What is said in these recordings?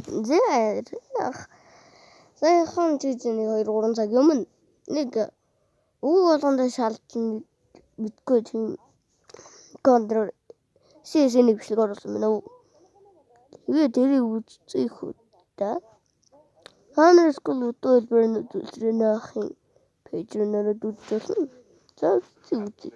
Зэ саяхан 1 2 3 цаг өмнө нэг үг болгондоо шалдан мэдгүй тийм контрол CS-ний бичлэг оруулсан байна уу. Тэгээ тэрийг үзэх үү та. Та нар эсвэл өдөө хэлбэрээр нь үзүүлсэн ахын пэйж рүү нөрөөд үзэж болно. За үзье.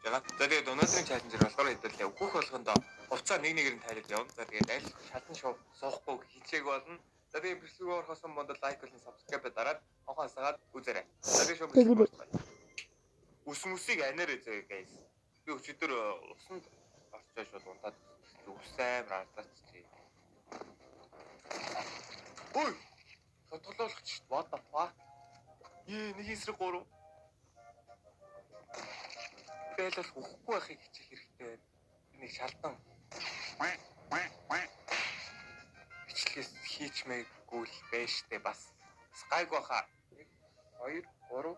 За тэгээд өнөөдрийн чаленжээр болохоор хэдүүлээ үхэх болгондоо хувцаа нэг нэгээр нь тайлж явна. За тэгээд аль шалан суухгүй хичээг болно. За тэгээд бичлэг орохоос өмнө лайк болон subscribe дараад анхаа асаагаад үзээрэй. За тэгээд шууд бичлэг. Ус мүсийг анаар зөө guys. Би өчигдөр усанд орчоо шууд унтаад ус амар арзаач. Ой! Шотголоолох ч what the fuck? Ээ нэг эсрэг 3. Байлал үхэхгүй байхыг хичээх хэрэгтэй байна. Нэг шалдан бичлэгээс хийчмээгүй л байж штэ бас. Гайгүй хаа. 1 2 3.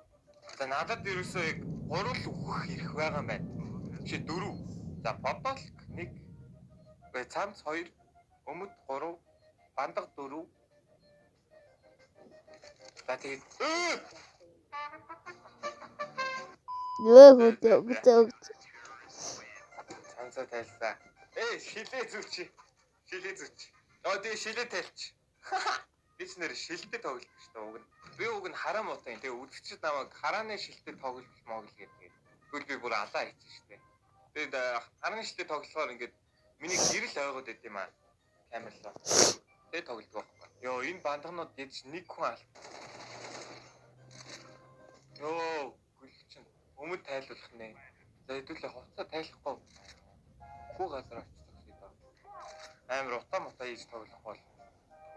За надад ерөөсөө яг 3 л үхэх хэрэг байгаа юм байна. Чи 4. За бодолк 1. Гэ цамц 2, өмд 3, бандаг 4. За тэгээд Нөө. Цамцаа тайлсаа. Эй, шилээ зүвч. Шилээ зүвч. Оо тэгээ шилээ тайлч. Би ч нэр шилтэй тоглолт шүү дээ уг нь. Би уг нь хараа муутай. Тэгээ үзэгчд намайг харааны шилтэй тоглолт моглол гэдэг. Тэгвэл би бүр алаа хийчих шүү дээ. Тэгээд харааны шилтэй тоглохоор ингээд миний гэрэл ойгоод байд юм аа. Камерлоо. Тэгээ тоглолт байхгүй. Йоо, энэ бандгнууд ядч нэг хүн алт. Йоо, гүл чинь өмд тайлуулах нэ. За хэдүүлээ хувцас тайлахгүй. Хүү газар очиж зогсъё доо. Амар утаа мутаа хийж тоглох бол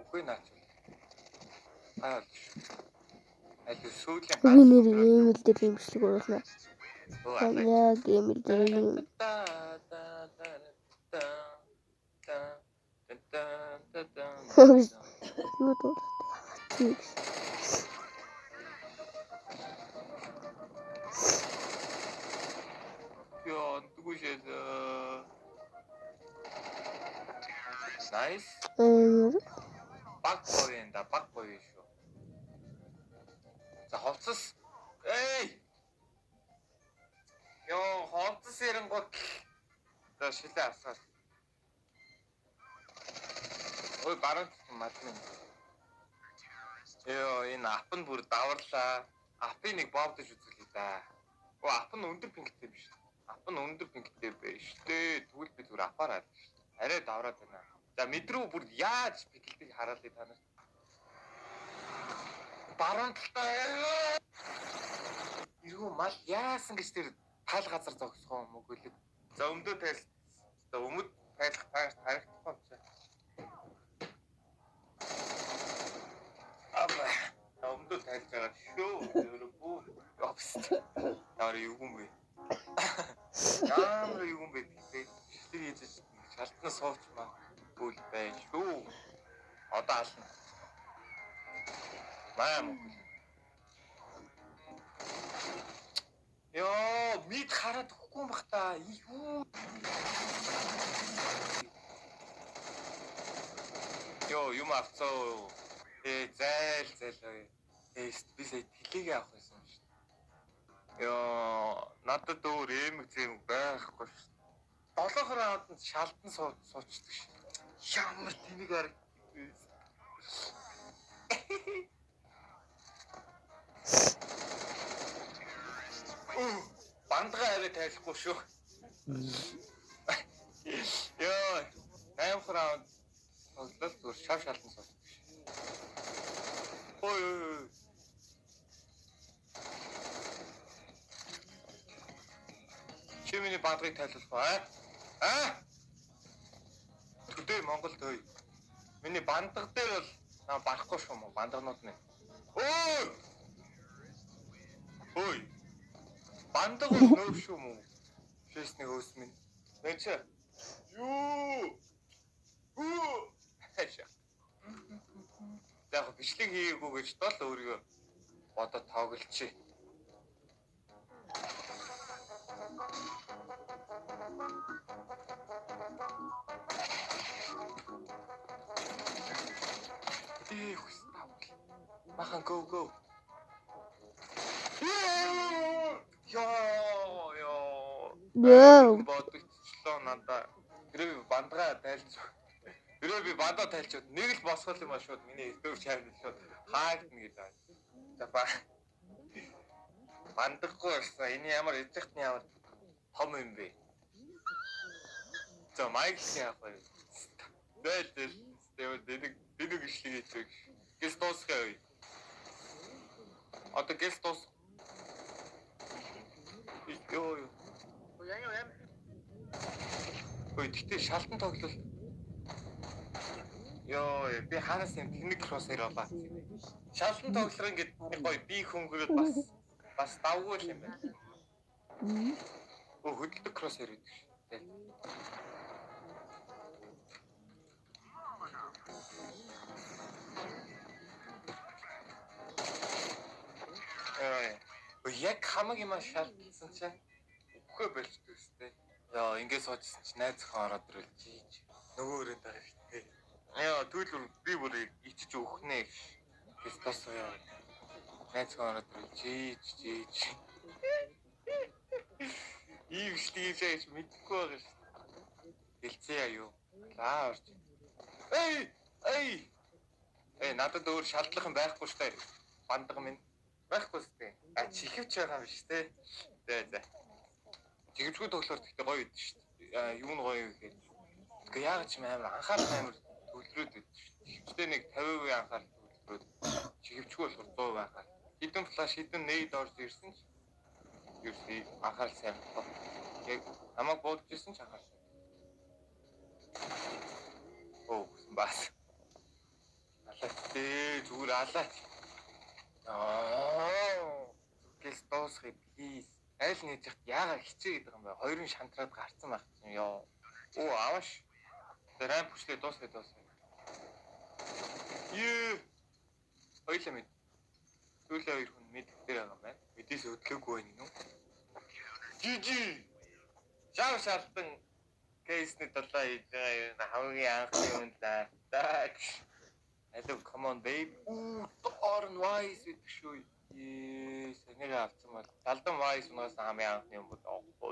үгүй наачвал. Гай болж шүү. Аль сүүлийн Би нэр ийм л дээр юм бичлэг оруулна. Яг ийм л дээр юм. Юу дуу. Яа, 누구셔서. Nice. Баг боёнда, баг боё шүү. За хувцас. Эй! Йоо, хувцас эрэнгууд. За шилээ асгаал. Ой, баруун мадмын. Йоо, энэ ап нь бүр даварлаа. Апыг нэг бовдож үзүүлээ да. Оо, ап нь өндөр пингтэй биш. Ап нь өндөр пингтэй байж штэ. Тэгвэл би зүгээр апаар ална шүү. Арай давраад байна. За мэдрүү бүр яаж пигэлтийг хараалыг та нар. Баруун талдаа эргүү мал яасан гэж тэр тал газар зогсох юм уу гүлэг. За өмдөө тайл. За өмд тайлах тарихтахгүй юм чи. Аба. Өмдөө тайлж байгаа шүү. Өрөө. Опс. Яар юу юм бэ? Ямар юу юм бэ гэдэг. Бичлэг хийж шалтан сууч маа бүл байна шүү. Одоо ална. Маа мөн. Йоо, мид хараад өгөхгүй юм бах та. Юу? Йоо, юм авцаа. Э, зайл зайл. Э, би сая тэлээгээ авах байсан юм шүү. Йоо, надад өөр эмэг зэм байхгүй шүү. 7 раунданд шалдан суучдаг шүү. Ямар тэнэг харагддаг. Бандгаа арай тайлахгүй шүү. Йоо, 8 раунд тоглол зүгээр шав шалдан суучдаг шүү. Ой ой. Чи миний бандгыг тайлуулах уу? Аа? Төдөө Монгол төй. Миний бандаг дээр бол наа барахгүй шүү мó бандагнууд нэ. Ой! Ой. Бандаг бол нөөв шүү мó. Шээс нэг өөс минь. Мэн чи. Юу? Үу. Хаашаа. За яг бичлэг хийгээгүй гэж дол өөрийгөө бодоо тоглолчий. Манайхан go go. Йоо ёо. Йоо. Бодогдчихлоо надаа. Тэр би бандгаа тайлж. Тэр би бандаа тайлчод нэг л босгол юм а шууд миний YouTube channel шууд хаагдна гэж байна. За ба. Бандаггүй болсон. Энэ ямар эзэгтний ямар том юм бэ? За Майкл яах вэ? Тэгэл тэгэл дэнэг дэнэг ишлэг хийж байгаа. Гэс дуусгая. Одоо гэс дуус. Йоо ёо. Ой, тэгтээ шалтан тоглол. Йоо, би хаанаас юм тэнэг crosshair болоо. Шалтан тоглох ингээд нэг гоё би хөнгөрөөд бас давгүй л юм байна. Өө хөдөлдөг crosshair гэдэг шүү. Ой, яг хамаг юм шалтсан чинь үхээ болчдөг өстэй. Яа, ингээд суужсэн чинь найз охин ороод ирвэл жийж нөгөө өрөөнд байгаа шүү. Яа, тэгвэл би бүр ичиж өгнө гэж. Тэс яа. Найз охин ороод ирвэл жийж жийж. Ийм бичлэг хийж байгаа гэж мэдэхгүй байгаа шүү. Дэлцээ яа юу? Лаа орж. Эй! Эй! Эй, надад өөр шалдлах юм байхгүй шүү дээ. Бандаг минь байхгүй шүү дээ. А чихвч байгаа юм биш те. За за. Чихвчгүй тоглохоор тэгтээ гоё идэв шүү дээ. Юу нь гоё вэ гэхээр. Тэгээ яагаад ч юм амар анхаарал амар төвлөрөөд идэв шүү дээ. Чихвчтэй нэг 50% анхаарал төвлөрөөд чихвчгүй болохоор 100% анхаарал. Хідэн флаш хідэн нейд орж ирсэн ч ерөөсөө анхаарал сайн баггүй. Яг намайг буудаж ирсэн ч анхаарал сайн. Оо, бас. Алаач дээ, зүгээр алаач. Аа. Гэс дуусгая please. Айл нээж яхад яагаад хичээ гэдэг юм бэ? Хоёрын шантраад гарцсан байх чинь ёо. Оо, аваш. Рамп хүчлээ дуусгая дуусгая. Ее. Хоёлаа мэд. Сүүлийн хоёр хүн мэд дээр байгаа юм байна. Мэдээс хөдлөөгүй байх юм. GG. Шав шалтан кейсний талаа хийж байгаа юм хамгийн анхны юм лаа. Hello, come on babe. Уу, доор нь wise гэдэг шүү. Ээ, санийгаа авсан бол Залдан wise унаас хамгийн анхны юм бол.